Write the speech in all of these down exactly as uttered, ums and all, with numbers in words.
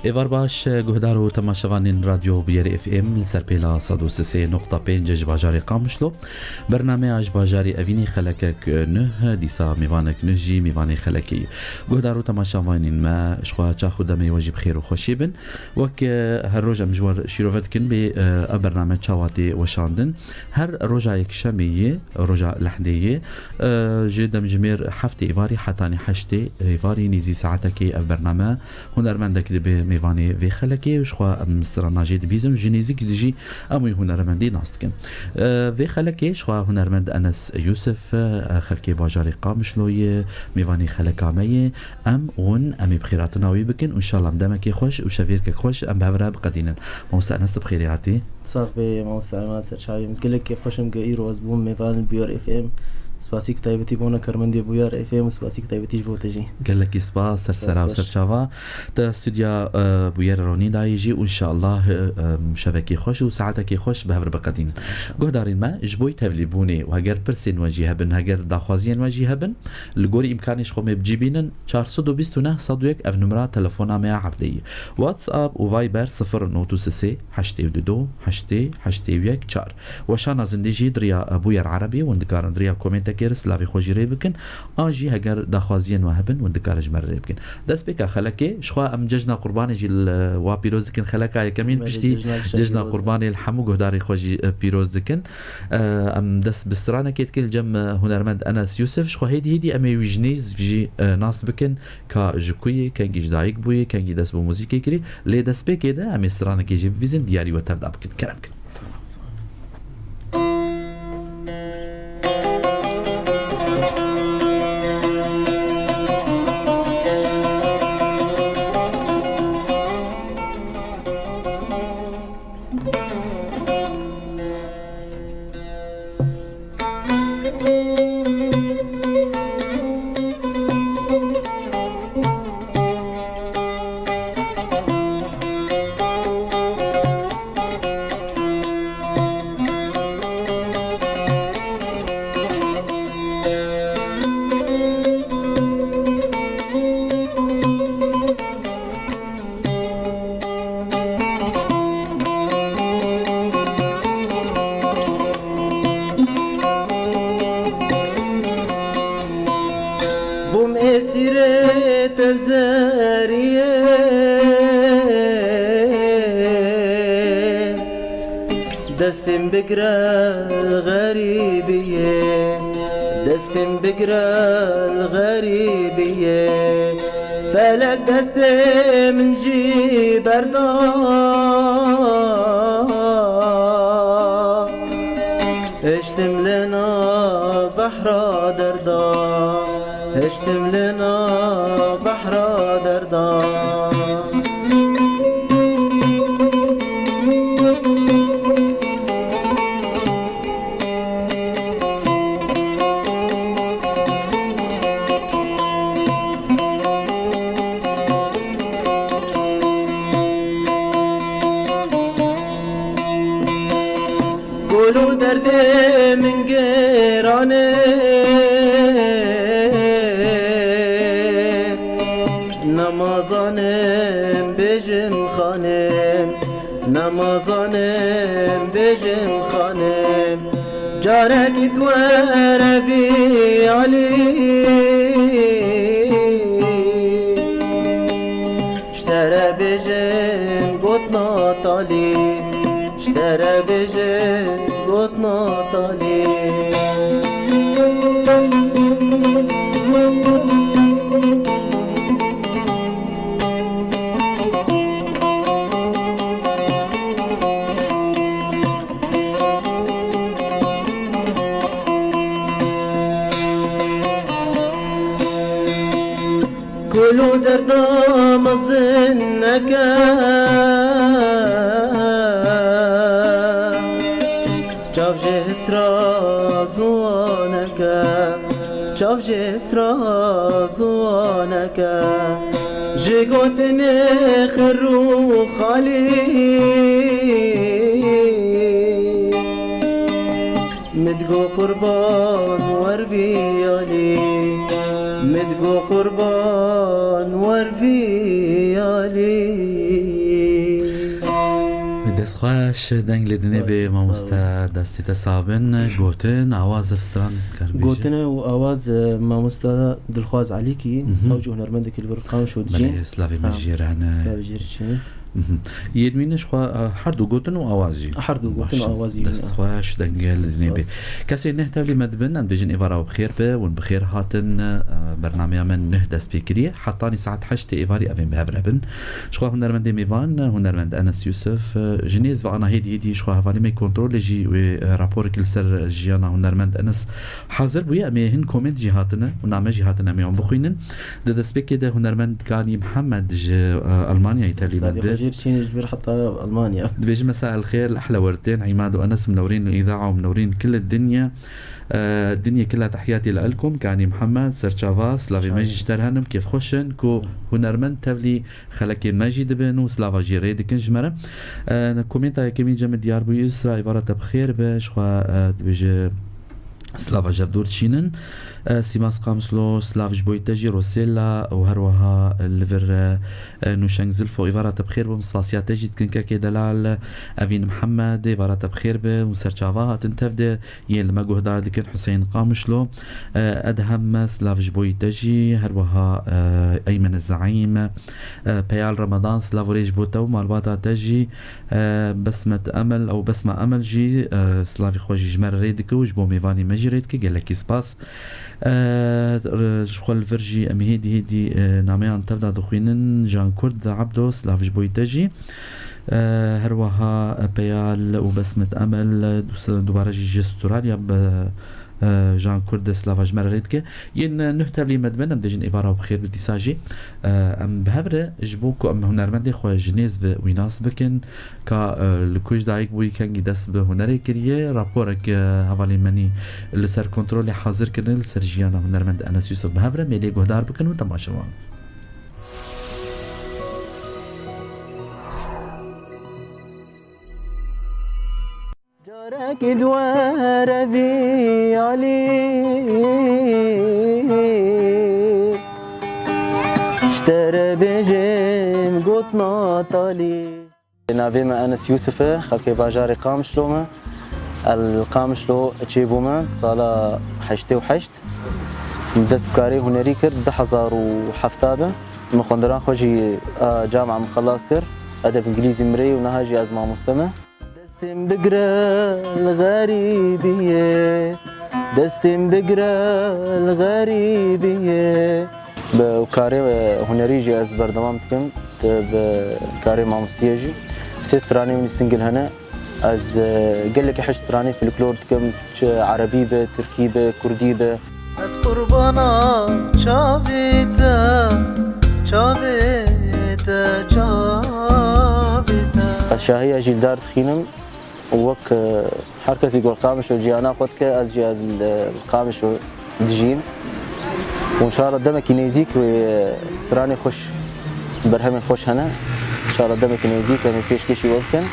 Êvar baş, guhdar û temaşevanên Radyo Bûyerê F M li ser pêla sed û sê nokta pênc ji bajarê Qamişlo. Bernameya ji bajarê Evînê xelekek nuh, dîsa mêvanek nuh jî mêvanê xelekê ye. Guhdar û temaşevanên me, ji xwe çax û demê we jî bi xêr û xweşî bin. Wek, e, her roj em ji we re şîrove dikin bê, e, ev bername çawa tê weşandin. Her roja yekşemê yê, roja lehdê yê, e, ji demjimêr heftê êvarî hetanî heştê êvarî nêzî saetekê ev bername hunermendek dibe mêvanê vê xelekê û ji xwe em strana jê dibîzin, ji nêzîk jî em wî hunermendî nas dikin. E, vê xelekê ji xwe hunermend Enes Yûsif, e, xelkê bajarê Qamişlo ye, mêvanê xeleka me ye. Em û hûn, em ê bi xêrhatina wî bikin û înşallah em demekê xweş û şevêrkek xweş em bi hev re biqedînin. Mamoste Enes, tu bi xêrê hatî. Sax bê, mamoste Elmas, ser çavê min. Ez gelek kêfxweş im ku îro ez bûm mêvan li Bûyer F M. Spasîk taybetî bona karmendê Bûyer F M û spasîk taybetî ji bo te jî. Gelekî spas, ser spas, sera û ser çava. Te stûdya, e, Bûyer ronî dayî jî û înşallah, e, em, şevekê xweş û saetekê xweş bi hev re biqedînin. Guhdarên me, ji bo tevlîbûnê û heger pirsên we jî hebin, heger daxwaziyên we jî hebin, li gorî îmkanê ji xwe me bi cî bînin, çar sed û bîst û neh sed û yek ev numera telefona me ya erdê ye. WhatsApp û Viber sifir nod û sê heştê û du heştê heştê û yek çar. Weşana zindî jî di riya, e, Bûyer Erebî, hûn dikarin di riya komentekê re silavê xwe jî rê bikin. An jî heger daxwaziyên we hebin, hûn dikarin ji me re rê bikin. Destpêka xelekê, ji xwe em cejna Qurbanê jî li wa pîroz dikin. Xeleka yekemîn. Belê, piştî cejna kişa cejna pîroz e. Qurbanê li hemû guhdarê xwe jî, e, pîroz dikin. E, em dest bi stranekê dikin li cem, e, hunermend Enes Yûsif. Ji xwe hêdî hêdî em ê wî ji nêz jî, e, nas bikin. Ka ji ku yê, kengî ji dayik bûyê, kengî dest bi muzîkê kirî. Lê destpêkê de em ê stranekê jê bibîzin, diyarî we tevda bikin. Kerem kin. Bûm êsîrê te zeriyê. Destên bigre li xerîbiyê, destên bigre li xerîbiyê. Felek destê min jî berda. Hiştim li nav behra derda, hiştim li nav behra derda. Gul û derdê min giran e. Nemazanim bêjim xanim, nemazanim bêjim xanim. Carekî tu were vî alî. Ji te re bêjin gotina talî, ji te re bêjin gotina talî. Kul û derda mezin neke, çav ji hisra ziwan neke, çav ji hisra ziwan neke, ji gotinê xir û xalî. Min digo qurban wer vî alî, min digo qurban wer vî alî. Dest xweş, deng li dinê bê mamoste, destê te sabin, gotin, awaz ev stran karbêje. Gotin û awaz, e, mamoste Dilxwaz Elîkî, Mhm. ew jî hunermendekî li vir Qamişlo dijî. Belê, slavê me Ha. jê re hene. Slavê jê re çi? Mhm. Yê nûîne ji xwe, e, her du gotin û awaz jî. Her du gotin û awaz jî. Dest xweş, deng li dinê bê. Spas. Kesê neh tevlî me dibin, em dibêjin êvara we bi xêr be, hûn bi xêr hatin, e, bernameya me neh dest pê kiriye. Hetanî saet heştê êvarî evên bi hev re bin. Ji xwe hunermendê mêvan, hunermend Enes Yusuf, ji nêz ve ana hêdî hêdî ji xwe hevalî me kontrolê jî wê, e, raporek li ser jiyana hunermend Enes hazir bûye. Em ê hin komênt jî hatine û name jî hatine em ê wan bixwînin. Di destpêkê de hunermend Kanî Mihemed ji, e, Almanyayê tevlî me dibe. Xwecîr çîn ji vir heta Almanya. Dibêje: مساء الخير، أحلى وردتين عماد وأنس، منورين الإذاعة ومنورين كل الدنيا. E, dinyê kila, تحياتي لإلكم، Kanî Mihemed, serçava, slavê me jî ji te re henin, kêfxweş in ku hunermend tevlî xelekên me jî dibin û slava jî rê dikin ji me re. E, komênta yekemîn cem diyar bû, Îsra, êvara te bi xêr be, ji xwe, e, dibêje slava ji hev dûr dişînin. E, Sîmas Qamişlo, slav ji bo te jî, Rosella û her wiha li vir, e, e, Nûşeng Zilfo, êvara te bi xêr be, spasiya te jî dikin, kekê delal, Evîn Mihemed, êvara te bi xêr be, hûn serçava hatin tev de. Yên li me guhdar dikin, Huseyîn Qamişlo, e, Edhem, silav ji bo yî te jî, her wiha, e, Eymen Zeîm, e, Peyal Ramadan, silav û rê ji bo te û malbata te jî, e, Besmet Emel, ew Besma Emel jî, e, silavî xwe jî ji me re rê dike û ji bo mêvanî me jî rê dike, gelekî spas. E, r-, ji xwe li vir jî em hêdî hêdî, e, nameyan tev de dixwînin, Jan Kurd Ebdo, silav ji bo yî te jî. E, her wiha, e, Peyal û Besmet Emel, e, du-, dubare jî ji Astralya bi, e, Jan Kurd de silava ji me re rê dike. Yên, e, nuh tevlî me dibin, em dibêjin êvara bi xêr bi dîsa jî. E, em bi hev re ji bo ku em hunermendê xwe ji nêz ve wî nas bikin, ka, e, li ku ji dayik bûyî kengî dest bi hunerê kiriye, raporek, e, hevalên menî li ser kontrolê hazir kirine, li ser jiyana hunermend Enes Yusuf bi hev re em ê lê guhdar bikin û temaşe wan. Carekî di were vî alî, ji te re bêjim gotina talî. Navê me Enes Yusuf e, xelkê bajarê Qamişlo me. El Qamişlo çêbûme sala heştê û heşt. Dest bi karê hunerî kir, du hezar û hefta be. Min xwenderan xwe jî, a, camia min xelas kir. Edeb îngilîzî min rê û niha jî ez mamoste me. Destê min bigire li xerîbiyê, destê min bigire li xerîbiyê. Bi karê hunerî jî ez berdewam dikim, bi karê mamostiyê jî. Sê stranê min singil hene. Ez, e, gelekî hişk stranê folklor dikim, çi erebî be, tirkî be, kurdî be. Ez qurbana çavê te, çavê te, çavê te. Ez şahiya jî li dar dixînim û wek, e, her kesî ku li Qamişlo ciyana xwe dike, ez jî ez li, li Qamişlo dijîn. Û înşallah demekî nêzîk wê, e, stranê xweş, berhemên xweş hene. Înşallah demekî nêzîk em ê pêşkêşî we bikin.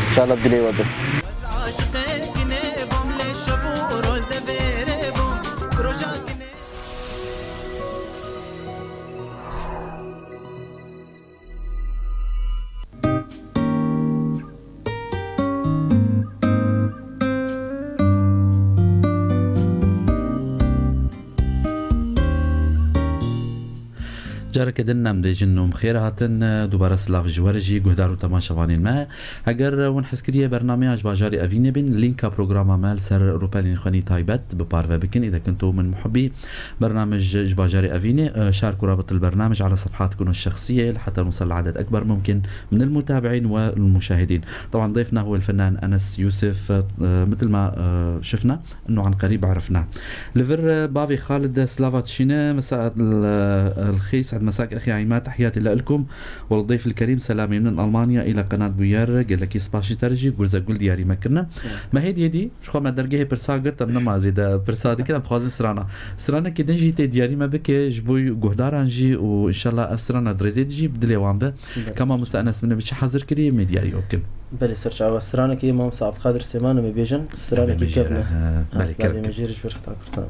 Înşallah dilê we bin. Ez aşiqê ginê bûm, lê şev û rol devêrê bûm. Roja ginê. Careke din em dibêjin û bi xêr hatin, dubare silav ji we re jî, guhdar û temaşevanên me. Heger hûn hez kiriye bernameya ji bajarê Evînê bên, lînka programa me li ser rûpelên xwenî taybet bi parve bikin. Îdekin to min muhibbî bernamej ji bajarê Evînê, e, şark û rabit el bernamej ala sefhatkun el şexsiye, heta nusel aded ekber mumkin min el mutabi'in ve el muşahidin. Taban dayfna huve el fennan Enes Yusuf, e, mitel ma, e, şifna, inu an qerîb arifna. Li vir, e, bavê Xalid de slava dişîne, mesa el, e, el xêr, sed mesak exi Ayma, tehiyyatî le ilkum, ve el dayf el kerîm, selamî min Almanya île qenat Buyer, gelekî spas ji te re jî, gurze gul diyarî me kirine. Me hêdî hêdî, Ji xwe me dergehê pirsa girt, em nema zêde pirsa dikin, em dixwazin strana. Stranekî din jî tê diyarî me bike, ji bo guhdaran jî û înşallah ev strana di rêzê de jî bi dilê wan be. Belê. Ka mamoste Enes min bi çi hazir kirî, em ê diyarî we bikin. Belê, serçava stranekî mamoste Abdulkadir Sêman em ê bêjin. Stranekî kevne. He, belê, kerem. Slavê me jê re ji vir heta Kurdistanê.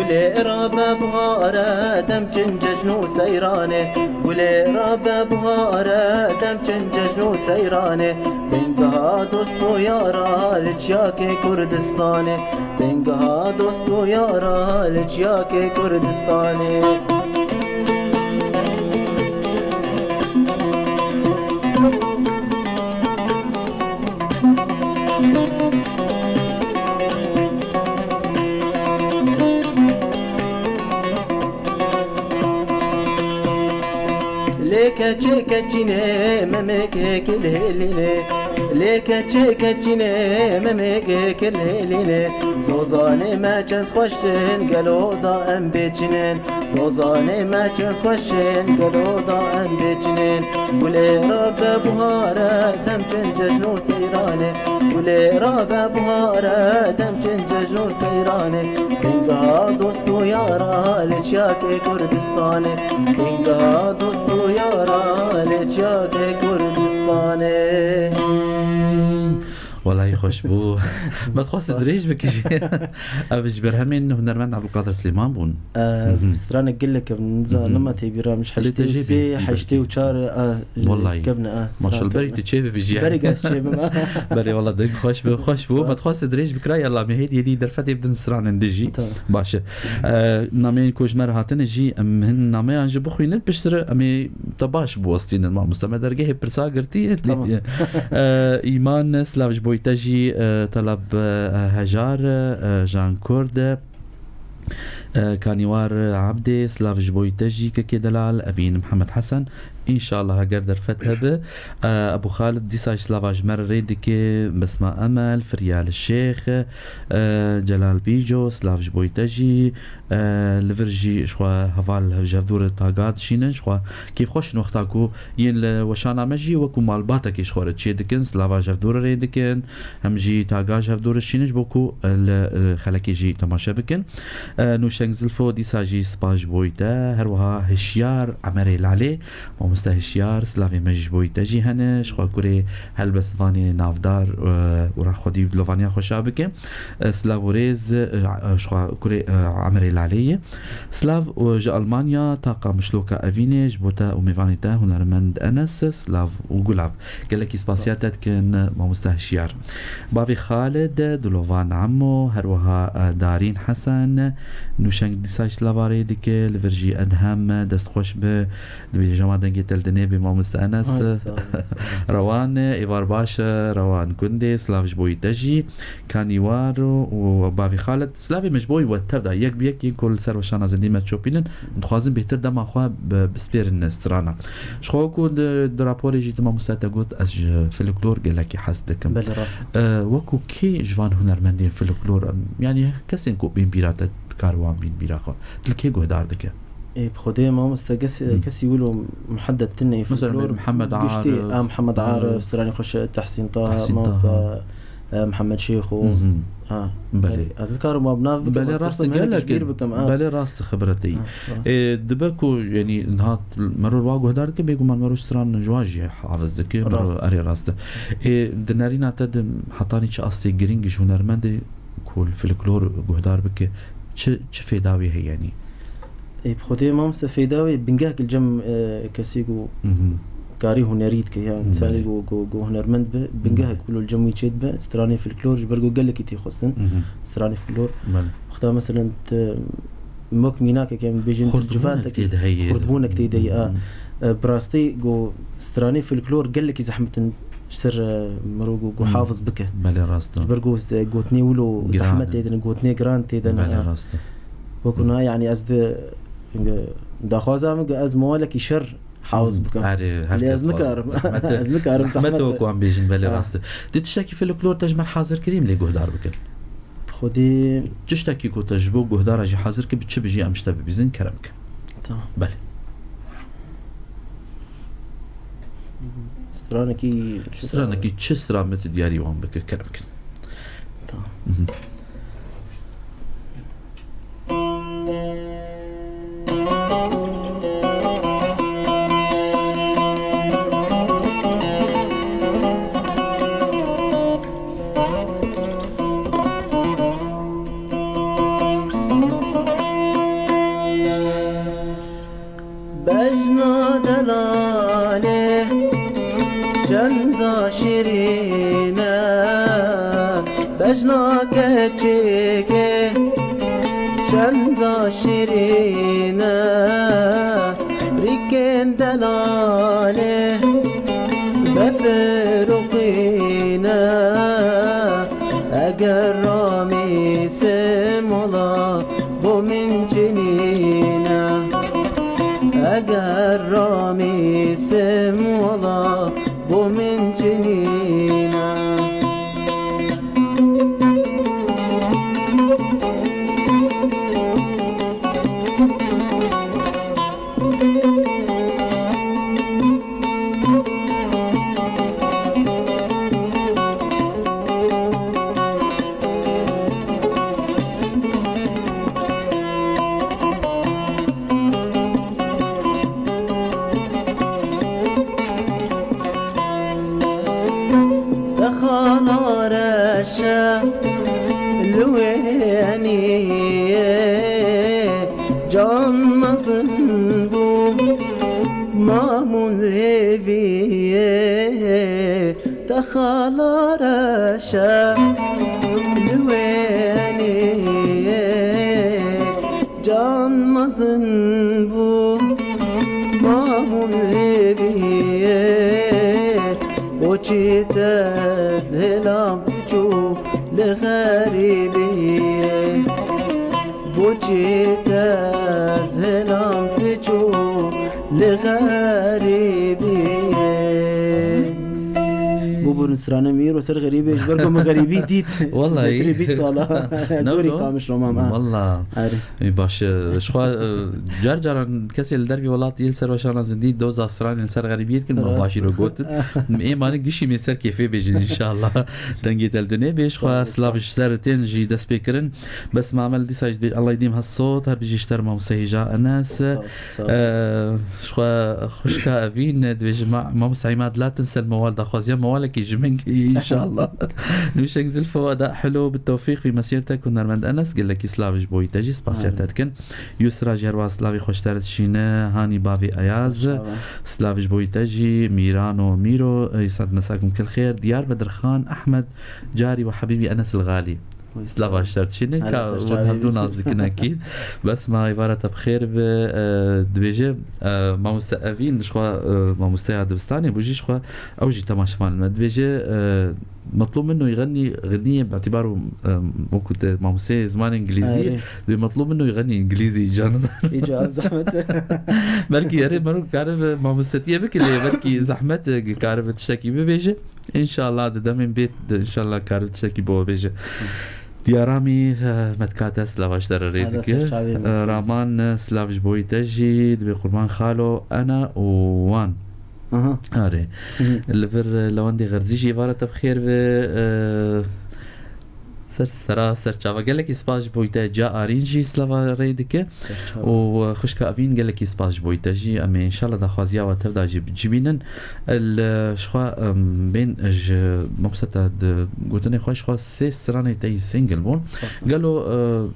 Gulê rabe buhare, dem çin cejn û seyranê. Gulê rabe buhare, dem çin cejn û seyranê. Bingeha dost û yara li çiyakê Kurdistanê. Bingeha dost û yara li çiyakê Kurdistanê. Lê keçê keçînê, memekê kilhêlînê. Lê keçê keçînê, memekê kilhêlînê. Zozanê me çend xweş in, gelo da em bêçînin. Zozanê me çi xweş in, gelo da em bêçînin. Gulê rabe buhare, dem çin cejn û seyranê. Gulê rabe buhare, dem çin cejn û seyranê. Bingeha dost û yara li çiyakê Kurdistanê. Bingeha dost û yara li çiyakê Kurdistanê. Welahî xweş bû. Me dixwest dirêj bikî jî. Ev ji berhemên hunermend Ebdulkadir Silêman bûn. Ev Mhm. stranek gelek ev, niza Mhm. nima tê bîra min ji Lê te heştê û jê sê, bihîstî heştê û belkî. çar, a, Wallahî. kevne, a, Maşallah, stran berî kevne. tu çê bibî jî. Berî ez çê bim, a. Belê, wala deng xweş bi, xweş bû. Spas. Me dixwest dirêj bikira, yala me hêdî hêdî derfetê bidin stranên din jî. Tamam. Baş e. E, nameyên ku ji me re hatine jî, em hin nameyan jî bixwînin, piştre em ê te baş biwestînin, mamoste. Me dergehê pirsa girtî. Tamam. E, Îman, silav ji bo te jî, e, Telab, e, Hejar, e, Jan Kurd, e, Kanîwar Ebdê, silav ji bo te jî, Kekê Delal, Evîn Mihemed Hesen. Înşallah heger derfet hebe. E, Ebû Xalid dîsa jî silava ji me re rê dike, Besma Emel, Firyal Şêx, e, Celal Bîco, silav ji bo te jî. E, li vir jî ji xwe heval hevjevdûr Taga dişînin, ji xwe kêfxweş in wexta ku yên li weşana me jî wekû malbatekê ji xwe re çê dikin, silava jevdûr rê dikin, hem jî Taga jevdûr dişînin ji bo ku, e, li, e, xelekê jî temaşe bikin. E, Nûşeng Zilfo dîsa jî spas ji bo te, her wiha Hişyar Emerê Lalê, mamoste Hişyar, silavê me ji bo te jî hene, ji xwe kurê helbestvanê navdar, e, û ra xwedî dilovaniya xweşa bike. E, silav û rêz, e, e, ji xwe kurê, e, Emerê Lalê ye. Silav û ji Almanya, taqa Mişloka Evînê, ji bo te û mêvanê te hunermend Enes, silav û gulav. Gelekî spasiya te dikin, mamoste Hişyar. Bavê Xalid, Dilovan Emo, her wiha, e, Darîn Hesen, Nûşeng dîsa ji silava rê dike, li vir jî Edhem, dest xweş bi, dibê jama dengê te li dinê bê mamoste Enes. Ay, sağ ol, sağ ol. Rewan, êvar baş, Rewan Gundê, silav ji bo te jî. Kanîwar û Bavî Xalid, silavê me ji bo we tev da. Yek bi yek yên ku li ser weşana zindî me çopînin, dixwazin bêhtir dema xwe bi-, bispêrin strana. Ji xwe ku di, di raporê jî tu mamoste te got, ez ji folklor gelekî hez dikim. Belê, rast e. E, wekû kê ji van hunermendên folklor, em, yanî kesên ku bên bîra te, dikar wan bîn bîra xwe? Tu li kê guhdar dike? Ê, bi Xwedê mamoste kes-, Hı. kesî wilo muheddet tine Mesela folklor Mihemed giştî, Arif, a, Mihemed Arif. Arif, stranê xweş Tehsîn Taha, Tehsîn mamoste, Taha. e, Mihemed Şêxo. Hı hı. Ha. Belê. Ez nikarim wan bi nav bikim, Belê, ez rast e, tirsim gelek gelek ji bîr in. bikim, ha. Belê, rast e, xibretê yî. Ha, rast. Ê, dibe ku, yanî, niha meror wa guhdar dike, bêguman meror stran ji wan jî hafiz dike, meror Rast. erê rast e. Ê, di nerîna te de hetanî çi astê girîng ji hunermendê ku li folklor guhdar bike, çi, çi fêda wê heye, yanî? Ê, bi Xwedê mamoste fêda wê bingehek li cem, e, kesî ku Mhm. karî hunerî dike, yan Belê. insanê ku, ku, ku hunermend be, bingehek Belê. wilo li cem wî çê dibe, stranê folklor ji ber ku gelekî tê xwestin. Mhm. Stranê folklor. Belê. Wexta meselen te wek mînakek em bêjin Xurtbûnek civatek tê de heye. xurtbûnek tê de heye, a. Mhm. E, bi rastî ku stranê folklor gelekî zehmet in ji ser, e, mirov ku, ku Mhm. hafiz bike. Belê, rast e. Ji ber ku gotinê wilo Giran zehmet in. tê de ne, gotinê giran tê de ne, Belê, a. rast e. Wekû Mhm. na, yanî ez di, daxwaza min ku ez mawalekî şer hafiz Hmm, bikim. erê, her Lê kes ez dixwaze. nikarim. Zehmet e. Ez nikarim, Zehmet e zehmet e. wek wan bêjin, belê Ha. rast e. Dê tiştekî folklor te ji me re hazir kirî, em lê guhdar bikin. Bi Xwedê Tiştekî ku te ji bo guhdara jî hazir kir, bi çi bijî em ji te bibîzin, kerem ke. Tamam. Belê. Stranekî Stranekî çi stran be tu diyarî wan bike, kerem ke. Tamam. Mhm. Benda şirîne, rîkên delalê, befir û qîne, eger ramîsim wala bo min cinîne, eger ramîsim wala bo min cinîne. Te xala reşe li wênî ye, can mezin bû, mamûl hêvî ye. Te xala reşe li wênê, can mezin bû, mamûl hêvî ye. Boçî te zilam piçû li xerîbî ye. Boçî te zilam piçû li xerîbî ye. Bûbûn stranê min îro ser xerîbê, ji ber ku min xerîbî dît. Wallahî. Nekirî bîst sala. No, Dorî no. Qamiş Roma me. Wallah. Erê. Ê, baş, e, ji xwe, e, car caran kesê li dervî welat yê li ser weşana zindî doza stranê li ser xerîbiyê dikin, me Rast. Başî ro gotin. Ê mane gişî mê ser kêfê bêjin înşallah. Dengê te li dinê bê, ji xwe Sağ ol. Silav ji ser tên jî dest pê kirin. Bes me amel dîsa jî dibê, Allah yedîm has sot, her bijî ji te re mamoste Hêja Enes. Sağ ol, sağ ol. E, Xwe xwişka Evîn dibêje, ma-, mamoste Îmad Latin ser mewal daxwaziya mewalekî ji min kirî înşallah. Nûşeng Zilfo Eda Hilo bi tewfîq wî mesîrtek hunermend Enes gelekî silav ji bo wî te jî spasiya Amin. Te dikin. Yusra jî herwa silavî xweşter dişîne, hanî bavê Eyaz. Sağ ol. Silav ji bo wî te jî, Mîrano Mîro, Îsad Mesakum Kilxêr, Diyar Bedirxan, Ehmed, Carî we Hebîbî Enes el Xalî. Silav ji te re dişîne, Her ka ser hûn çavê hevdû bî. Nas dikin ekîd. Bes ma êvara te bi xêr be, e, dibêje, e, mamoste Evîn, ji xwe, e, mamosteya dibistanê bû jî ji xwe, ew jî temaşevan me. Dibêje, e, مطلوب منه يغني غنية باعتباره، e, wekî te mamosteyê zimanê îngilîzî, Erê. Dibê مطلوب منه يغني إنجليزي، îca nizan. Îca zehmet. Belkî erê mero karibe mamostetiyê bike lê belkî zehmet e, karibe tiştekî bibêje. Înşallah di demên bêt de, înşallah karibe tiştekî bo bêje. Diyaramî, eh, me dikate, silava ji te re rê Hada dike. Ser çavê min. Eh, Raman, eh, silav ji bo wî te jî, dibê qurban xalo, Ena û Wan. Aha. Arê. Hı hı. Li vir, eh, Lewendê Xerzî jî êvara te bi xêr ve, eh, ser sera, ser çava. Gelekî spas ji bo wî te, Ca Arîn jî silava rê dike. Ser çava. Û, eh, xwişka Evîn gelekî spas ji bo wî te jî. Em ê înşallah daxwaziya we tevda jî cibînin. El, eh, ji xwe, em, bên ji mamosteta di gotinê xwe ji xwe sê stranê te yî single bûn. Rast e. Gelo, eh,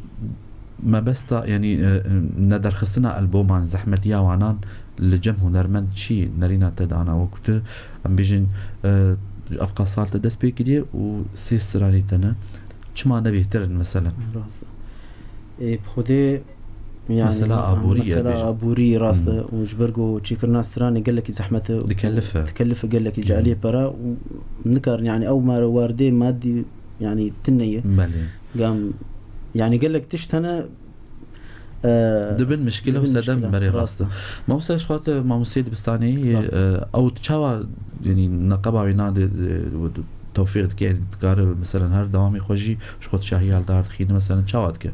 mebesta, yanî, eh, nederxistina alboman, zehmetiya wanan li cem hunermend çi nerîna te dana? Wekî tu, em bêjin, eh, ev qas sal te dest pê kiriye û sê stranê te ne. Çima ne bêhtir in, meselen? Rast e. Ê, bi xwedê, yanî, Mesela aborî ye, mesela bêjin. Aborî, rast e. Hmm. Û ji ber ku çêkirina stranê gelekî zehmet e û Dikelife. Dikelife gelekî ji Hmm. aliyê pera û nikarin, yanî, ew mare werdê madî, yanî, tune ye. Belê. Gam, yanî, gelek tişt hene, e, Dibin mişkile û dibin sedem mişkile, berê rast rast e. E. Mamoste ji xwe te mamosteyê dibistanê yî, Rast e. E, ew tu çawa, yanî, neqeba wê nade, e, tewfîq dike, yanî, dikare, meselen, her dewamê xwe jî ji xwe şahî aldar dixîne, meselen, çawa dike?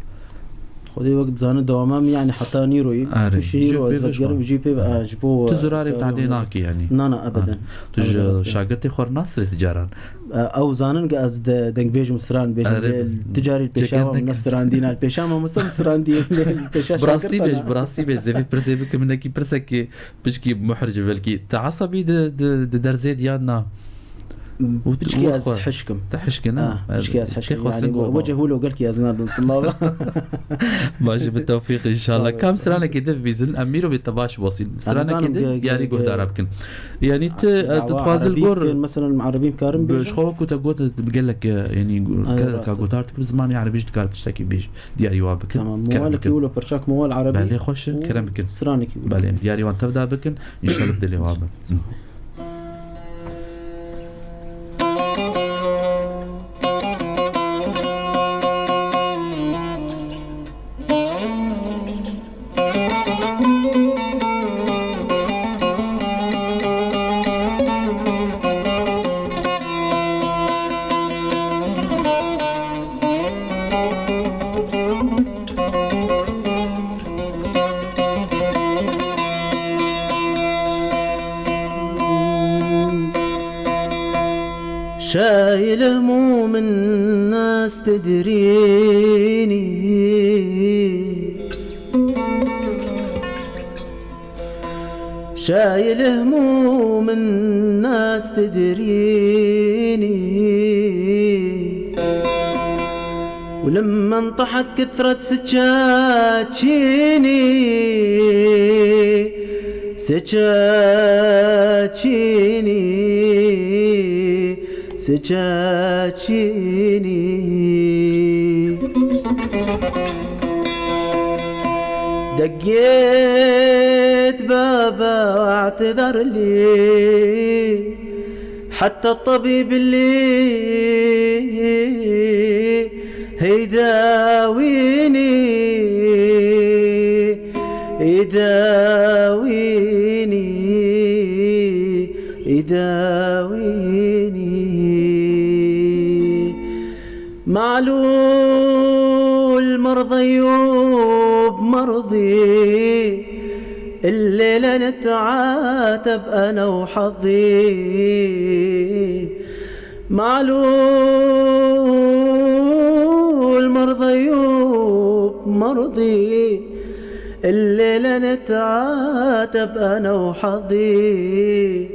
Xwedê wek dizane dewama min, yanî, heta nîroyî. Erê. Tu şî Jî nîro ez pê ve ji xwe. Vegerim, jî pê ve, e, ji bo, Tu e, zurarê karî tadê û nakî, yanî. Na, na, ebeden. Erê. Tu ji Ebeden, rast e. Şagirtê xwe re nasirê ti caran? E, ew zanin ke ez de dengbêjim stran bêjim, Erê. lê ti carî Ceket pêşa wan neke. Nestirandîn, el pêşa mamoste Nestirandîn, lê pêşa Bi rastî şagirta bêj, na. Bi rastî bêj, zêvê pirsê bike, minekî pirsekî piçkî muhric belkî. Te esebî di, di, di derzê diyan na? Û tu- Piçkî û ez xwe- hişk im. Te hişk e, ne? Ah, piçkî ez hişk im. Kê xwestin Yani, got, wece hûlo gelkî ez nadim tulaba. Baş e, bi tewfîq înşallah. Sağ ol, Kam sağ ol. stranekê din bibîzin, em mîrovê te baş bosîn. Stranekê din ge- diyarî ge- guhdara bikin. Yani, tu, e, tu dixwazi li gor bikin, mesela, erebî karim bi bêjim. Ji xwe ku te got, gelek, e, yani, Ay, ke- rast ka e. Guhdar tu bi zimanê erebî jî dikar tiştekî bêj. Diyarî wa bikin. Tamam, Kerem mowalekî bikin. Wilo, pirçak mowal erebî. Belê, xweş e, û kerem bikin. Stranekî wilo. Belê, em diyarî wan tev da bikin. Înşallah bi dilê wa bin. شايل هموم الناس تدريني، شايل هموم الناس تدريني، ولما انطحت كثرت سكاكيني، سكاكيني، سكاكيني. دقيت بابا واعتذر لي، حتى الطبيب اللي هيداويني، يداويني، يداويني. معلول مرضي وبمرضي، الليلة نتعاتب أنا وحظي. معلول مرضي وبمرضي، الليلة نتعاتب أنا وحظي.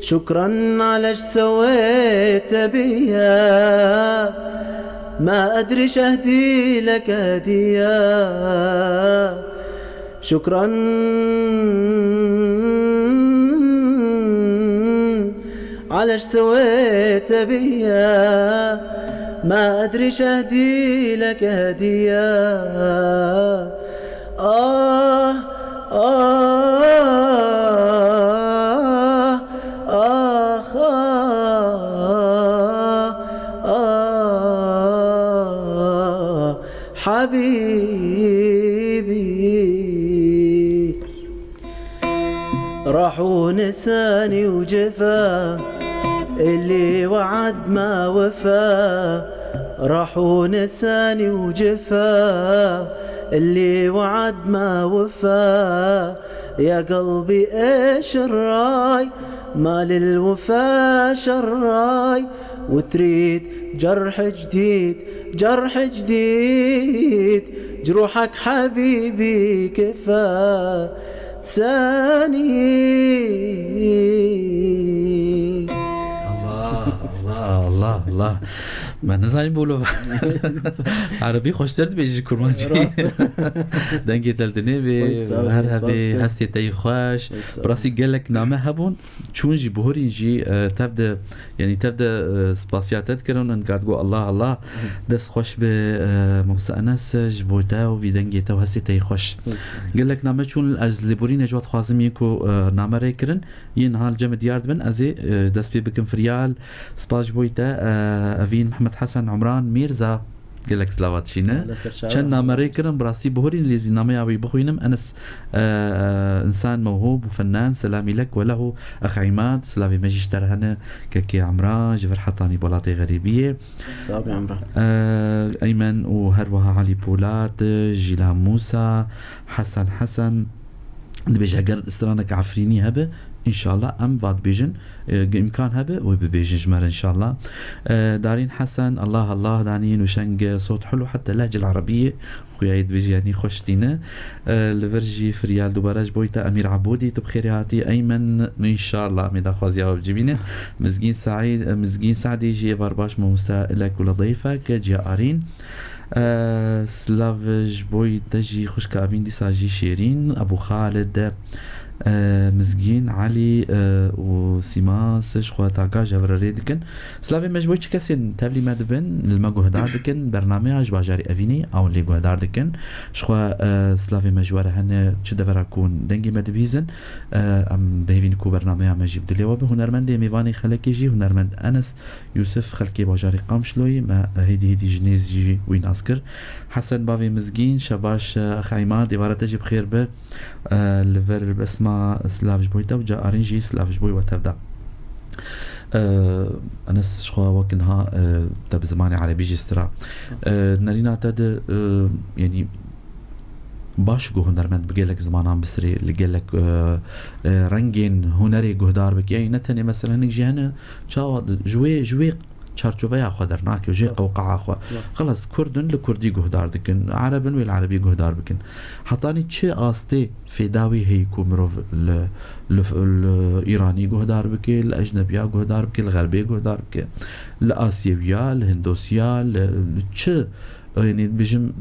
شكرا على اش سويت بيا، ما ادري اش اهدي لك هدية. شكرا على اش سويت بيا، ما ادري اش اهدي لك هدية. آه، آه، آخ، آه، آه، حبيبي. راح ونساني وجفا، اللي وعد ما وفا. راح ونساني وجفا، اللي وعد ما وفا. يا قلبي ايش الراي، ما للوفا شراي. وتريد جرح جديد، جرح جديد، جروحك حبيبي كفا تساني. Allah, Allah, Allah, Allah. Me nizanî bolo. Erebî xweştir dibêjî ji kurmancî. Rast. Dengê te li dinê bê, Wait, sağ ol, her spas, hebê, spas. Hestê te yî xweş. Wait, sağ ol. Bi rastî gelek name hebûn. Çûn jî, bihurîn jî, e, tev de, yanî tev de, e, spasiya te dikirin, in kat got, Allah, Allah, Evet. Dest xweş bi, e, Mosta Enes, ji bo te û vî dengê te û hestê te yî xweş. Evet, evet. Gelek name çûn, ez lêborînê ji we dixwazim yên ku, e, name rê kirin, yên niha li cem diyar dibin, ez ê, e, dest pê bikim firyal. Spas ji bo te, e, evîn Mehmet Hesen Umran Mîrza. Gelek slava dişîne. Çend name rê kirin, bi rastî bihurîn lê zî nameya wî bixwînim. Enes, e, e, insan mewhûb û fenan, selamî lek we lehu ex Îmad, slavê me jî ji te re hene, kekê Emran, ji vir hetanî welatê xerîbiyê. Sağ ol, Emran. E, Eymen û her wiha Elî Polat, Jîlan Mûsa, Hesen Hesen, dibêje, eger stranek Efrînî hebe, înşallah em va dibêjin, e, ge îmkan hebe, wê bibêjin ji me re înşallah. E, Darîn Hesen, Allah Allah, danîn û şeng, e, sot hulu, heta lehcil Erebiyê, xuya yê dibêjî, yanî xweş tîne. E, li vir jî firyal dubare ji bo te, Emîr Ebodî, tu bi xêrê hatî, Eymen, înşallah, em ê daxwaziya we bicibîne. Mizgîn Saîd, e, Mizgîn Sadî jî êvar baş, mamoste Ilek û Ledeyfek, Ciya Arîn. E, silav ji bo te jî xwişka evîn dîsa jî Şêrîn, Ebû Xalid, e, Mizgîn, Elî, e, û Sîmas ji xwe taka ji hev re rê dikin. Silavê me ji bo çi kesên tevlî me dibin, li me guhdar dikin, bernameya ji bajarê Evînê ew lê guhdar dikin. Ji xwe, e, silavê me ji we re hene, çi devera ku dengê me dibîzin, e, em bihêvîn ku bernameya me jî bi dilê we be. Hunermendê mêvanê xelekê jî, hunermend Enes Yûsif, xelkê bajarê Qamişloyê, me hêdî hêdî ji nêz jî wî nas kir. Hesen bavê Mizgîn, şev baş, e, Xeyma, dêvara te jî bi xêr be. E, li vir Besma, silav ji bo te û Caarîn jî silav ji bo we tevda. E, Enes, ji xwe wek niha, e, te bi zimanê erebî jî stira. E, nerîna te de, e, yanî baş ku hunermend bi gelek zimanan bisirê, li gelek, e, e, rengên hunerê guhdar bike. Yanî ne tenê mesela hinek jî hene, çawa di-, ji wê, ji wê çarçoveya xwe dernake, ji wê Rast. qewqaxa xwe. Rast. Xelas, Kurd in, li Kurdî guhdar dikin, Ereb in, wê li Erebî guhdar bikin. Hetanî çi astê fêda wî heye ku mirov li, li, li Îranî guhdar bike, li ecnebiya guhdar bike, li Xerbê guhdar bike, li Asyewiya, li Hindosiya, li, li çi Yanî, bijim,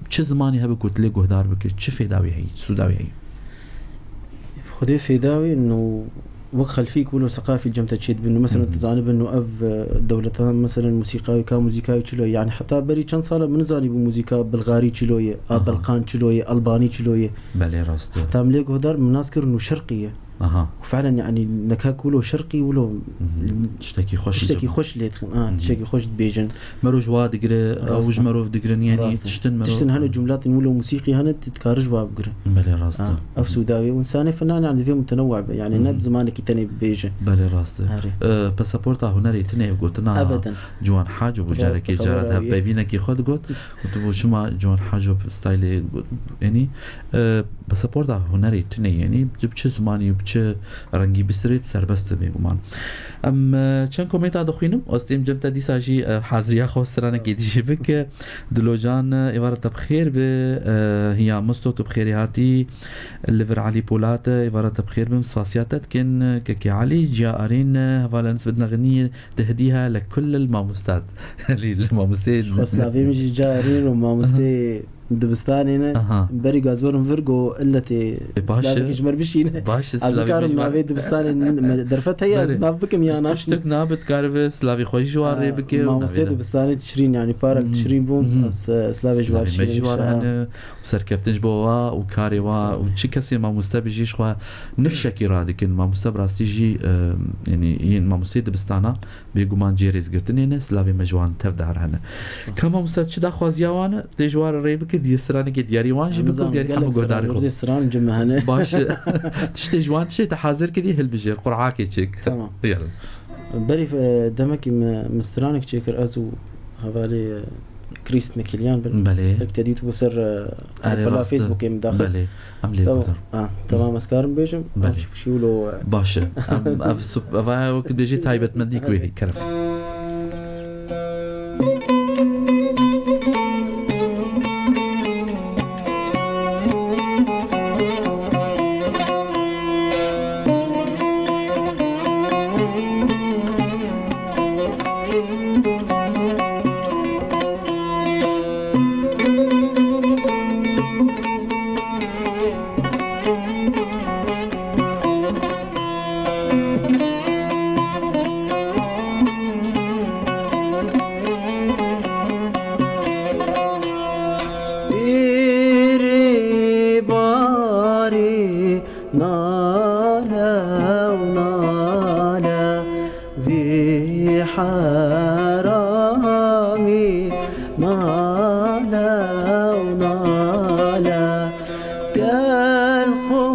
çi zimanî hebe ku tu lê guhdar bike, çi fêda wî heyî, sûda wî heyî? Xwedê fêda wî, no, wek xelfîk wilo seqafî cem te çê dibin. No, mesela, Mhm. tu zanibin, no, ev, e, dewletan, mesela, musîka wî, ka muzîka wî çilo ye. Yani, heta berî çend sala min nizanî bû muzîka Bilgarî çilo ye, a Aha. Belqan çilo ye, Albanî çilo ye. Belê, rast e. Heta min lê guhdar, min nas kir, no, şerqî ye. Aha. Û felen, yani, neka ku wilo şerqî, wilo Mhm. Tiştekî xweş tiştekî dibin. Xweş lê dixin. Ha, Mhm. Tiştekî xweş dibêjin. Mero ji wa digire, Rast ew ji e. Merov digirin, yani Rast e. Tiştin merov. Tiştin hene cumlatin wilo musîqî hene, tu dikare ji wa bigire. Belê, rast e. Ha, ev sûda wê. Û insanê finan, yani, divê mutenewwe be. Yani, ne Mhm. bi zimanekî tenê bibêje. Belê, rast e. Erê. E, pasaporta hunerê tine ev gotina Ebeden. Ciwan Haco bû Rast e, carekê cara xebera wî. Hevpeyvînekî xwe digot. Û tu bû çima Ciwan Haco staylê got? Yani, e, Pasaporta hunerê tune, yanî tu bi çi zimanî û bi çi rengî bisirê, tu serbest î bêguman. Em, e, çend komêta dixwînim, ez dêm cem te dîsa jî, e, haziriya xwe stranekê dî jî bike. Dilocan, e, êvara te bi xêr be, e, Hiya Misto, tu bi xêrê hatî. Li vir Elî Polat, e, êvara te bi xêr bim, spasiya te dikin, e, Kekê Elî, Ciya Arîn, e, hevala Nisbet Nexnî, Tehdîha li kullil mamostat. Li, li mamosteyê Xweslavê min jî carî ro mamosteyê dibistanê ne. Aha. Berî gazwerin vir go illetê E, baş e. Slavekî ji mir bişîne. Baş e, Ez slavê nikarim min ji navê dibistanê me derfet heye, ez Berê. Nav bikim ya na. Tiştek nabe, dikaribe slavê xwe jî ji wan rê Ha, bike û mamosteyê navê de. Dibistanê Tişrîn, yani para li Hmm. Tişrîn bûm, Hmm. ez, e, slavê ji wan Slavê me jî ji wan re ha. Hene. Serkeftin ji bo wa û karê wa Sağ ol. Û çi kesê mamoste bi jî ji xwe nifşekî radikin. Mamoste bi rastî jî, e, yanî yên mamosteyê dibistana bêguman cihê rêzgirtinê ne, silavê me ji wan tev de her hene. Ka mamoste çi daxwaziya wan e, tê ji wan re rê bike, diye stranekê diyarî wan jî bike û diyarî hemû guhdarê xwe. Rûzê stran cim hene. Baş e. Tiştê ji wan tiştê te hazir kirî hilbijêr, qur'akê çêk. Tamam. Yallah. Berî, e, demekî me, me stranek çêkir ez û hevalê, e, Krîst Mekilyan bin. Belê. Wek te dît bû ser, e, Erê, pela rast e. Facebookê min daxist. Belê. Em lê So, guhdar. Ha, tamam, ez karim bêjim. Belê. Em çi bişî wilo, e. Baş e. Em, ev sup-, ev aya wek dibêjî taybetmendî ku hê kerem. Îrî barî nale û nale, vî heramî nale û nale. Gel xwe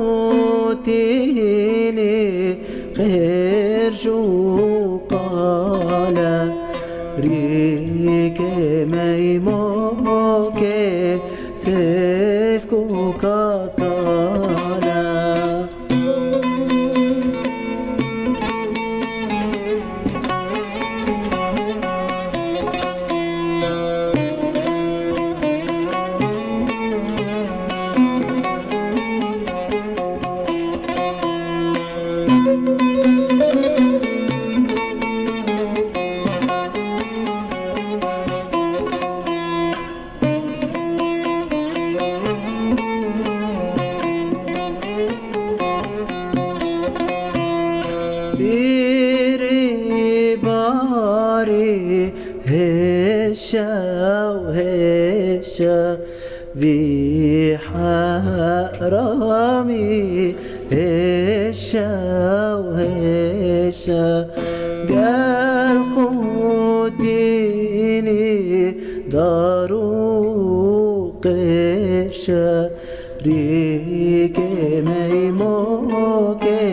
tînî qêrc û qale, rîkê meymokê sêvk û kakale. Vî heramî hêşe û hêşe, gel xwe dînî dar û qêşe, rîkê meymokê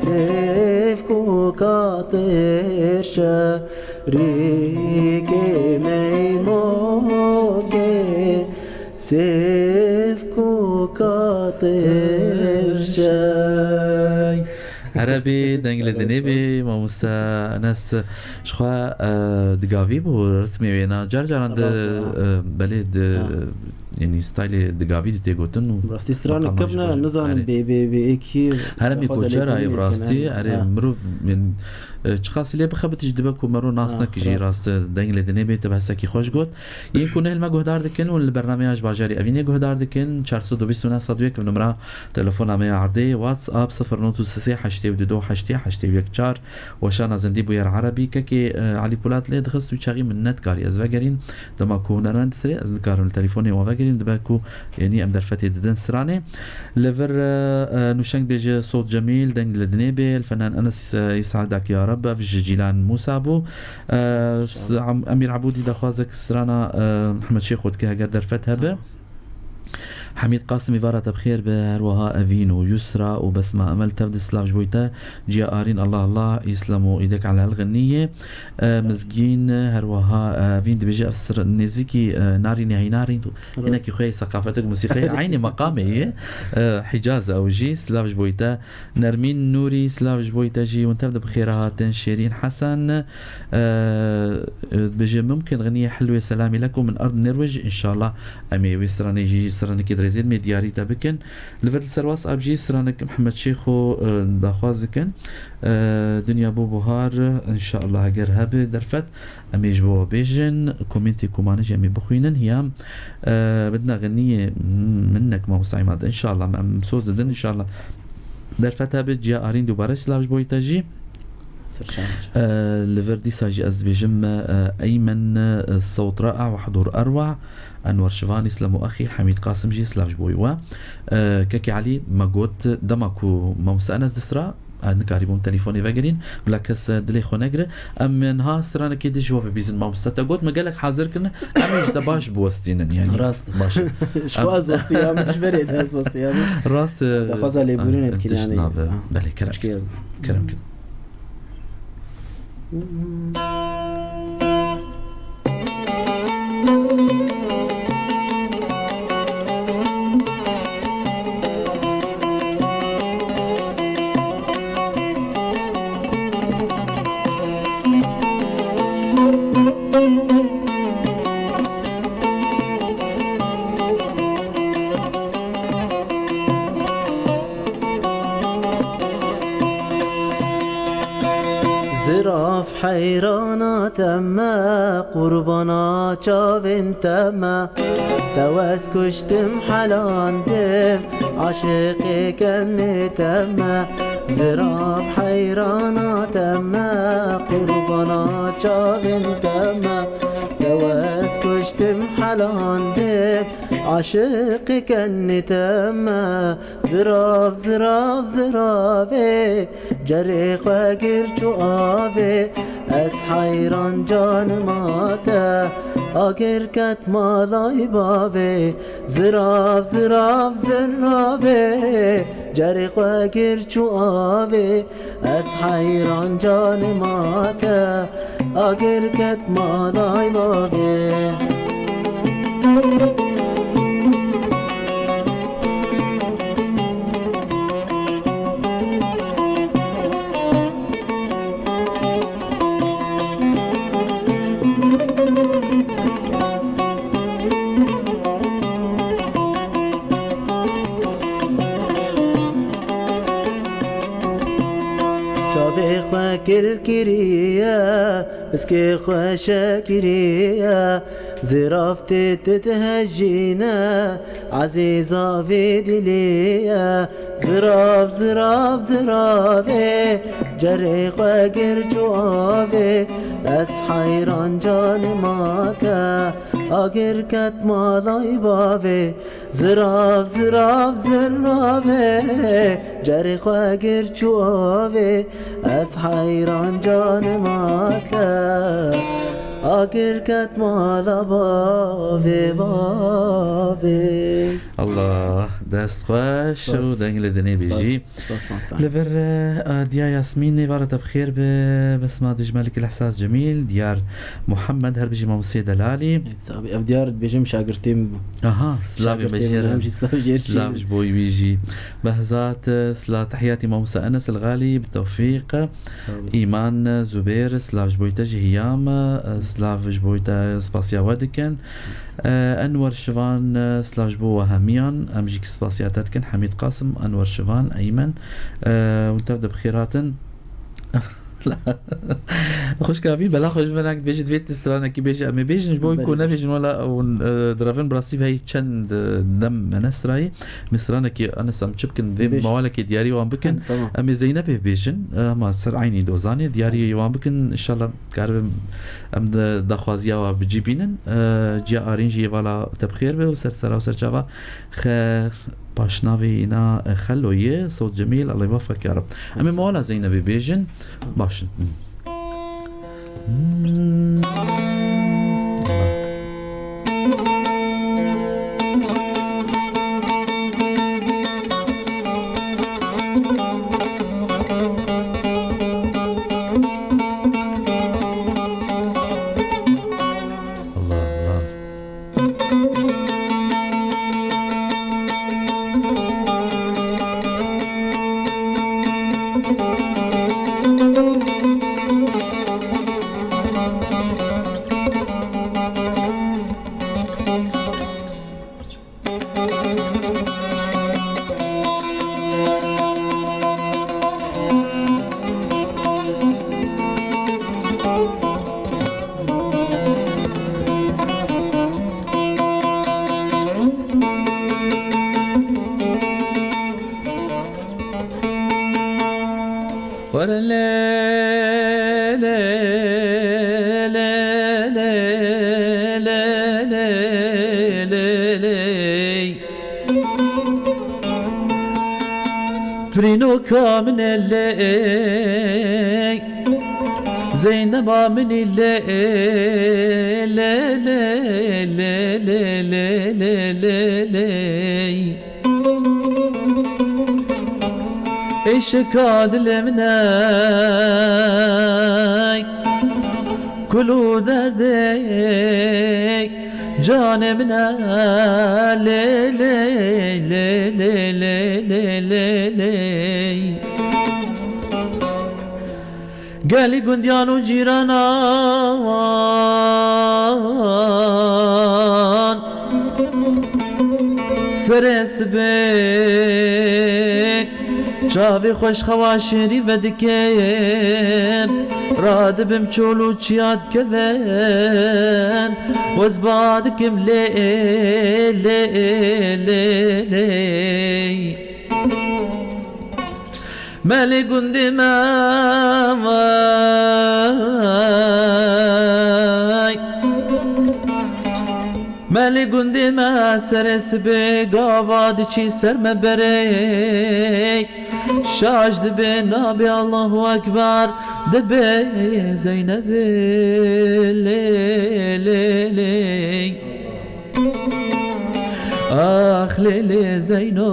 sêvk û katêşe. Rîkê meymokê sêvk û katêşe. Erebî deng li dinê bî, mamoste Enes. Ji xwe, e, digavî bû ritmê wê na. Car caran di, Rast e. e, belê di, Ha. yanî staylê digavî di tê gotin û Rastî stranek maqama jî kevne, baş. nizanim Erê. bê, bê, bê, ê kî Heremî daxwaza koçera lêkolînê ye bi rastî, bikin, erê. erê Ha. mirov, yanî, e, çiqasî lê bixebit jî dibe ku mero nas Ha, nekî jî rast. rast, e, deng li dinê bê, te bi hesekî xweş got. Yên ku neh li me guhdar dikin û li bernameya ji bajarê Evînê guhdar dikin, çar sed û bîst û neh sed û yek numra telefona me ya erdê, WhatsApp sifir not û sê heştê û du heştê heştê û yek çar. Weşana zindî bûyer Erebî, kekê, e, Elî Polat lê dixist û çaxî min nedikarî ez vegerîn. Dema ku hunermend sirê, ez nikarim li telefonê wan vegerîm, dibe ku, yanî em derfetê didin stranê. Li vir, e, e, nûşeng bêje Sot Cemîl, deng li dinê bê, li fenan Enes, e, Îsa Dak ya Reb, ev ji Cîlan Mûsa bû. E, s-, Am-, Emîr Ebûdî daxwazek strana, e, Mihemed Şêxo dike, heger derfet hebe. Hemîd Qasimî vara te bi xêr be, her wiha Evîn û Yusra û Besma Emel tev di silav ji bo te. Ciya Arîn, Allah Allah, Îslam û îdek elel xiniyê. E, Mizgîn, her wiha, e, Evîn dibêje ev sir nêzîkî, e, Narînê hey Narîn. Rast. Hinekî xwe yê seqafetek musîqeyê eynî meqamê ye. E, Hicaz ew jî silav ji bo te. Nermîn Nûrî, silav ji bo te jî, hûn tev de bi xêra hatin. Şêrîn Hesen, e, e, dibêje, mumkin xiniyê hilwê selamî lekum min erd Nirwêj, înşallah em ê wê stranê jî stranekê dirêzê me diyarî te bikin. Li vir li ser WhatsApp jî stranek Mihemed Şêxo, e, daxwaz dikin. E, Dinya bû buhar, înşallah eger hebe derfet, em ê ji bo bêjin, komîntê komane jî em ê bixwînin, hiya, e, bidina xiniyê, hmm, minnek mamosta Îmad. Înşallah, em soz didin, înşallah. Derfet hebe, Ciya Arîn dubare silav ji bo te jî. Serçe. E, li vir dîsa jî ez dibêjim, e, Eymen, e, sewt ra'a ve hudûr erwa, Enwer Şivan, Îslam û Axî, Hemîd Qasim jî silav ji bo we. E, Kekê Elî, me got, dema ku mamosta Enes distra, e, nikarîbûn telefonê vegerîn, bila kes, e, dilê xwe negire. Em niha stranekê din ji we bibîzin mamoste. Te got, me gelek hazir kirine, em ê ji te baş biwestînin, yanî. Rast. Baş. Ji xwe ez westiyam, ji berê de ez westiyam. Rast, e, Daxwaza lêborînê e, dikin, tişt yanî. Nabe. Ha. Belê, kerem Çikê kin. ez. Kerem kin. Zirav heyrana te me, qurbana çavên te me. Te wez kuştim helandim, aşiqê kenê te me. Zirav heyrana te me, qurbana çavên te me. Te wez kuştim helandim, aşiqê kenê te me. Zirav, zirav, ziravê, cerê xwe gir çû avê. Ez heyran canima te, agir ket malay bavê. Zirav, zirav, ziravê, cerê xwe gir çû avê. Ez heyran canima te, agir ket malay bavê. Çavê xwe kil kiriye, piskê xwe şekiriye. Zirav tê tu dihejîne, ezîza vê dilî ye. Zirav, zirav, ziravê, cerê xwe gir çû avê. Ez heyran canima te, Agir ket malay bavê, zirav, zirav, ziravê, cerê xwe gir çû avê, ez heyran canim ate. Agir ket mala bavê, bavê. Allah, dest xweş û Spas. Deng li dinê Spas. Bijî. Spas, mamosta. Li vir, e, Diya Yasmînê, vara te bi xêr be, Besma Dijmelik, Lehsas Cemîl, Diyar Muhammed, her bijî mamostê delalî. Ev diyar dibêjim şagirtê min bû. Aha, slavê me jê re. Em jî silav jê re. Silav ji bo wî jî. Behzat, e, sila tehiyatî mamosta Enes el Xalî, bi tewfîq. Sağ ol. Îman, e, Zubêr, silav ji bo te jî hiyam, e, silav ji bo te spasiya we dikin. E, Enwer Şivan, e, silav ji bo we hemiyan, em jî spasiya te dikin. Hemîd Qasim, Enwer Şivan, Eymen, e, hûn tev de bi xêr hatin. Xwişka vî bela xwe ji me nake, dibêje divê tu stranekî bêje. Em ê bêjin ji bo ku nebêjin wela hûn, e, direvin, bi rastî hey çend, e, dem me nestirayî. Em ê stranekî, Enes, em çi bikin? Vê mawalekê diyarî wan bikin. Tamam. Em ê Zeynebê bêjin, e, hema ser eynî dozanê diyarî wan bikin. Înşallah karibin em de daxwaziya wa bi cî bînin. E, Ciya Arîn jî vala te bi xêr be û ser sera û ser çava xe paşnavê îna, e, Xelo ye, Sewt Cemîl, Allah yewefek ya Rab. Em ê mala Zeynebê bêjin. Baş in. Allah Allah. Were lê, lê, lê, lê. Birînoka min e lê, Zeyneba min î lê, lê, lê. Eşqa dilê min e, kul û derdê canê min e, lê, lê, lê. Gelî gundiyan û cîranan serê sibê çavê xweş xewa şêrî vedikim. Radibim çol û çiya dikevin, wez ba dikim lê, lê, lê, lê. Melê gundê me vay. Melê gundê me serê sibê gava diçî ser me berê. Şaş dibê nabê Allahu Ekber dibê Zeynebê lê, lê, lê. Ax lê, lê Zeyno.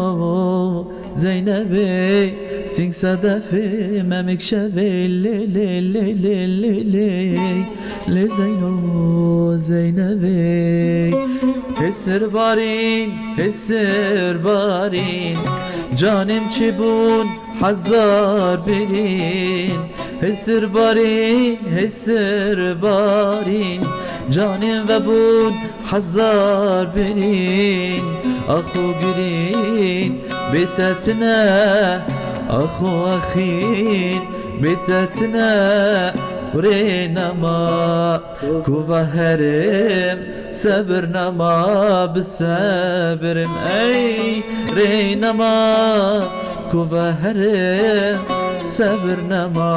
Zeynebê, sîng sedefê memik şevê lê, lê, lê, lê, lê, lê. Lê Zeyno, Zeynebê. Hesir barîn, hesir barîn, canêm çêbûn hezar birîn. Hesir barîn, hesir barîn, canêm vebûn hezar birîn, axo girîn bê te tine, axo axîn bê te tine, rê nema ku veherim, sebir nema bi sebirim, ey rê nema ku veherim, sebir nema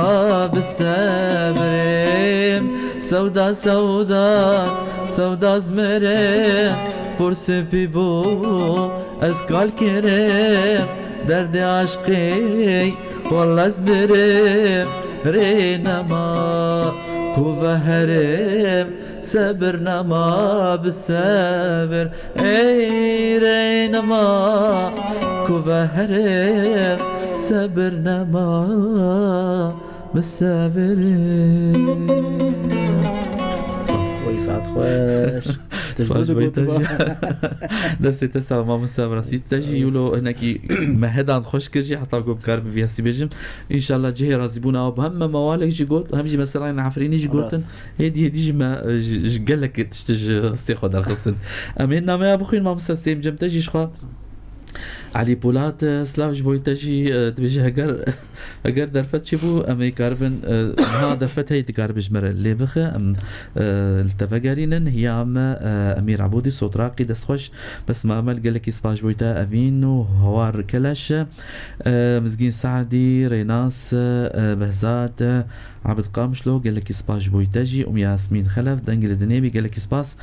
bi sebirim. Sewda, sewda, sewda zmirê, pir spî bû, ez kal kirim, derdê aşqî, walla ez mirim, rê nema, ku veherim, sebir nema, bi sebir, ey rê nema, ku veherim, sebir nema. Misevirim. Spas. Wey, saet xweş. Spas, Tezû boy te jî. Destê te sax, mamoste, bi rastî te jî wilo hinekî me hedan xweş kir jî, heta ku bikar bi vî hestî bêjim. Înşallah cihê razîbûna we bi hem me mewalek jî got, hem jî meselayên Efrînî jî gotin. Rast. Hêdî hêdî jî me, e, ji, ji gelek tiştê ji hestê xwe derxistin. Em ê nameya bixwîn, mamoste, stêm cem te jî ji xwe. Elî Polat, e, silav ji bo te jî, e, dibêje heger Eger derfet çêbû, em ê karibin, e, niha derfet heye, dikaribin ji me re lê bixe. Em, e, li te vegerînin. Hiya me, e, Emîr Ebûdî, Sotraqî, destxweş. Besma Emel, gelekî spas ji bo te, Evîn û Hawar Keleş. E, Mizgîn Saedî, Rênas, e, Behzat, e, Abid Qamişlo, gelekî spas ji bo te jî. Û Yasmîn Xelef, dengê li dinê bî, gelekî spas.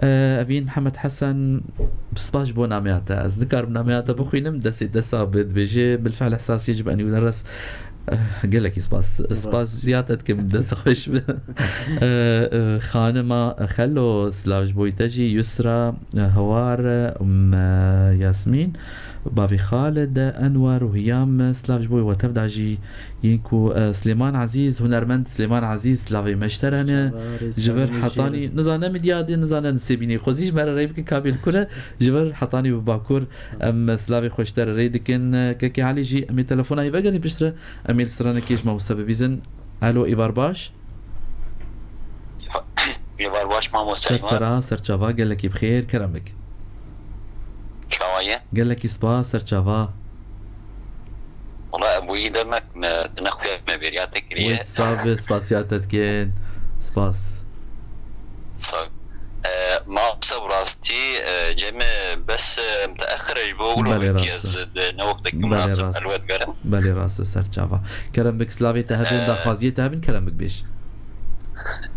E, Evîn Mihemed Hesen, spas ji bo nameya te. Ez nikarim nameya te bixwînim, destê te sax be, dibêje, bilfehl hesasiyê ji benî û deres. Eh, gelekî spas. Rast. Spas ziya te dikim, dest xweş be. Eh, eh, xanima Xelo, silav ji bo te jî, Yusra, eh, Hewar, eh, um, eh, Yasmîn, bavê Xalid, Enwer û Hiyam, silav ji bo we tev da jî. Yên ku, e, Silêman Ezîz, hunermend Silêman Ezîz, lavê me ji te re ne. Çava, rêz Ji vir çavên Hetanî, jê. Nizane min diya dê, nizane nisêbînê. Xwezî ji me re rê bike, ka bê li kure, ji vir Hetanî bi Bakur, em silavê xwe ji te re rê dikin. Kekê Elî jî, em ê telefona yê vegerî piştre, em ê li stranekê ji mamoste bibîzin. Alo, êvar baş. Êvar baş mamoste Ser Îmad. Sera, ser çava, gelekî bi xêr, kerem bik. Çawa ye? Gelekî spas, ser çava. Wala, em bûyî demek me, di nexuya me bêriya te kiriye. Wê sax be, spasiya te dikin. Spas. Sağ ol. E, mamoste bi rastî, e, cem e, bes, e, miteexir e, ji bo wilo Belê wekî rast e. Ez di ne wextekî Belê munasib rast. Elwet gerim. Belê rast e, ser çava. Kerem bik, silavê te hebin, E, daxwaziyê te hebin, kerem bik bêj.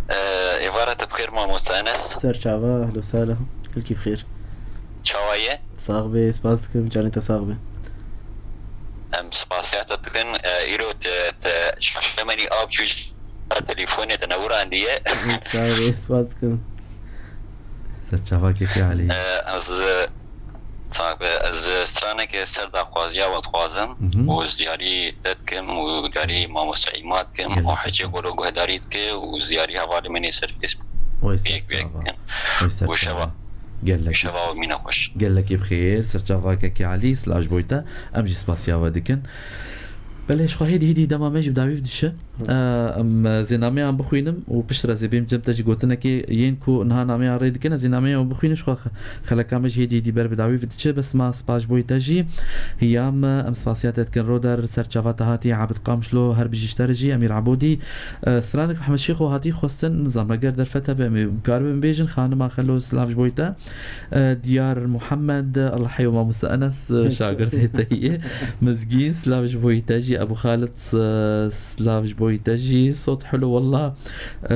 E, êvara te bi xêr mamoste Enes. Ser çava, ehlo sala, gelkî bi xêr. Çawa ye? Sax be, spas dikim, canê te sax be. Em spasiya te dikin, e, îro te, te şaşemenî av çû ji telefonê te newirandiye. Sax be, spas dikim. Ser çava kekê Elî. E, ez, e, sax be, ez stranekê ser daxwaziya we dixwazim Mhm. û ez diyarî te dikim û diyarî mamoste Îmad dikim û Gelek hecê spas. Golo guhdarî dike û diyarî hevalê min ê ser Facebook. Oy ser Pêk pêk çava. Dikin. Oy ser Û çava. Şeva. Gelekî Şeva û mîne xweş. Gelekî bi xêr, ser çava kekê Elî, silav ji bo te. Em jî spasiya we dikin. Belê, ji xwe hêdî hêdî dema me jî bi dawî diçe. Rast. Em zênameyan bixwînim û piştre zê bêm cem te jî gotinekê yên ku niha nameyan rê dikin, ez zênameyan bixwînim, ji xwe xeleka me jî hêdî hêdî ber bi dawî diçe. Bes ma spas ji bo te jî. Hiyam, em spasiya te dikin. Roder, ser çava te hatî, Abid Qamişlo, her bijî ji te re jî, Emîr Ebûdî. E, stranek Mehmet Şêxo hatî xwestin, nizam eger derfet hebe, em ê karibin bêjin, xanima Xelo, silav ji bo te. E, Diyar Muhammed, Allah heyo mamoste Enes, e, şagirdê te ye. Mizgîn, silav ji bo te jî. Ebu Xalid, e, silav ji bo te jî. Sot hilo wallah. E,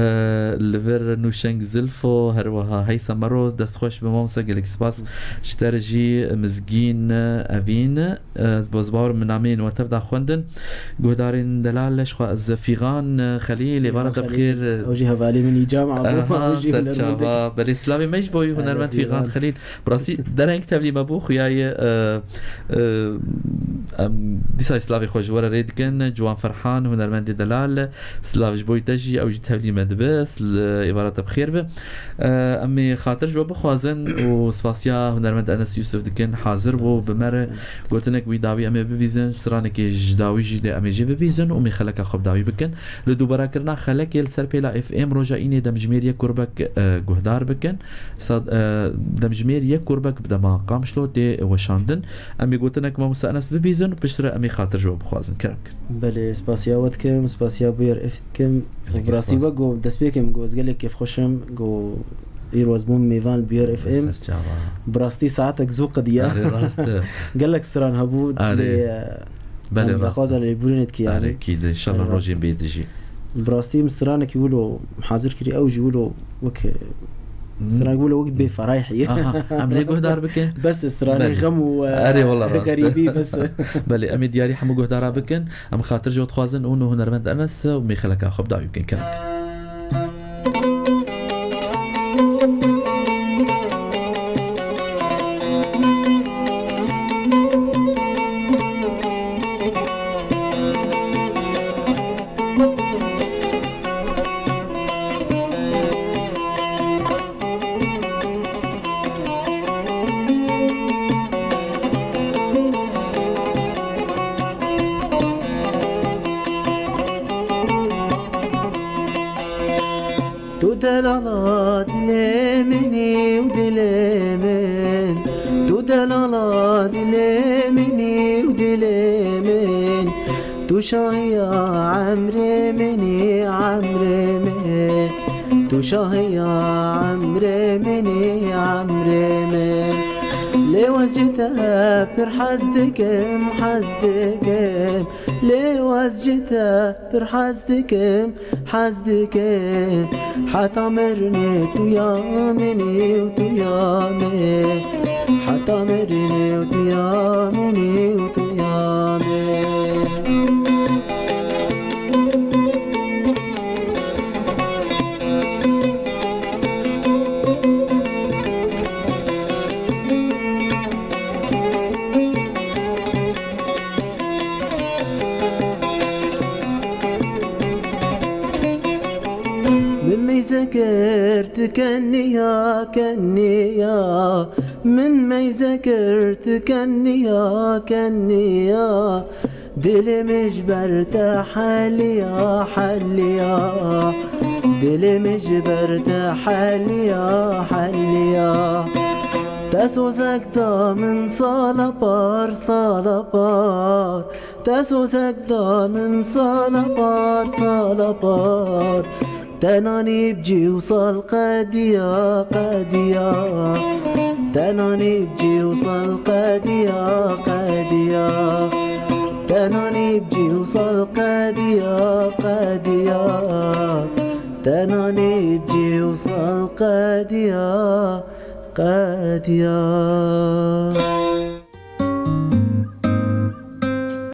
li vir Nûşeng Zilfo, her wiha Heysa Meroz, dest xweş be mamoste, gelek spas. Ji te re jî Mizgîn, e, Evîn. Ez, ez bawer min nameyên we tev da xwendin. Guhdarên delal, ji xwe ez Fîxan, e, Xelîl, êvara te bi xêr, e, Ew jî hevalê min î cam Aha, ew jî ser hunermend e. Çava. Belê, silavê me ji bo hunermend Fîxan Fîxan. Xelîl. Bi rastî dereng tevlî me bû, xuya ye, e, e, em dîsa silavê xwe ji we re rê dikin. Ciwan Ferhan, hunermendê delal, silav ji bo te jî, ew jî tevlî me dibe. Sil-, êvara te bi xêr be. E, em ê xatir ji we bixwazin û spasiya hunermend Enes Yusuf dikin. Hazir bû bi me re gotinek wî dawî em ê bibîzin, stranekê ji dawî jî dê em ê jê bibîzin û em ê xeleka xwe bi dawî bikin. Li dûberakirina xelekê li ser pêla F M roja înê demjimêr yek kurbek, e, guhdar bikin. Sad, e, demjimêr yek kurbek bi dema Qamişlo tê weşandin. Em ê gotinek Mamoste Enes bibîzin û piştre em ê xatir ji we bixwazin. Kerem kin. Belê, spasiya we dikim, spasiya Bûyer F M dikim. Gelekî Bi rastî spas. We got, destpêkê min got, ez gelek kêfxweş im, got îro ez bûm mêvan li Bûyer F M. Ser çava. Bi rastî saetek zû qediya. Erê, rast e. Gelek stran hebû, Erê. lê, e, Belê, em rast e. daxwaza lêborînê dikî, Erê, yanî. kî de, înşallah Erê, rast e. rojên bê dijî. Bi rastî min stranekî wilo hazir kirî, ew jî wilo wek, stranekî wilo wek bê ferayhî. Aha, em lê guhdar bikin? Bes stranê Belê. xem û, e, Erê, wela rast. xerîbî bes. Belê, em ê diyarî hemû guhdara bikin. Em xatir ji we dixwazin û nû hunermend Enes û mêxeleka xwe bi dawî bikin. Kerem. Tu delala dilê min î û dilê min. Tu delala dilê min î û dilê min. Tu şahiya emrê min î, emrê min. Tu şahiya emrê min î, emrê min. Lê ez ji te pir hez dikim, hez dikim. Lê ez ji te pir hez dikim, hez dikim. Heta mirinê tu ya min î û tu ya min. Heta mirinê tu ya min î û tu ya min. Min meyze kir tu keniya, keniya. Min meyze kir tu keniya, keniya. Dilê min ji ber te heliya, heliya. Dilê min ji ber te heliya, heliya. Te sozek da min sala par, sala par. Te sozek da min sala par, sala par. Te nanî bi cî û sal qediya, qediya. Te nanî bi cî û sal qediya, qediya. Te nanî bi cî û sal qediya, qediya. Te nanî bi cî û sal qediya, qediya.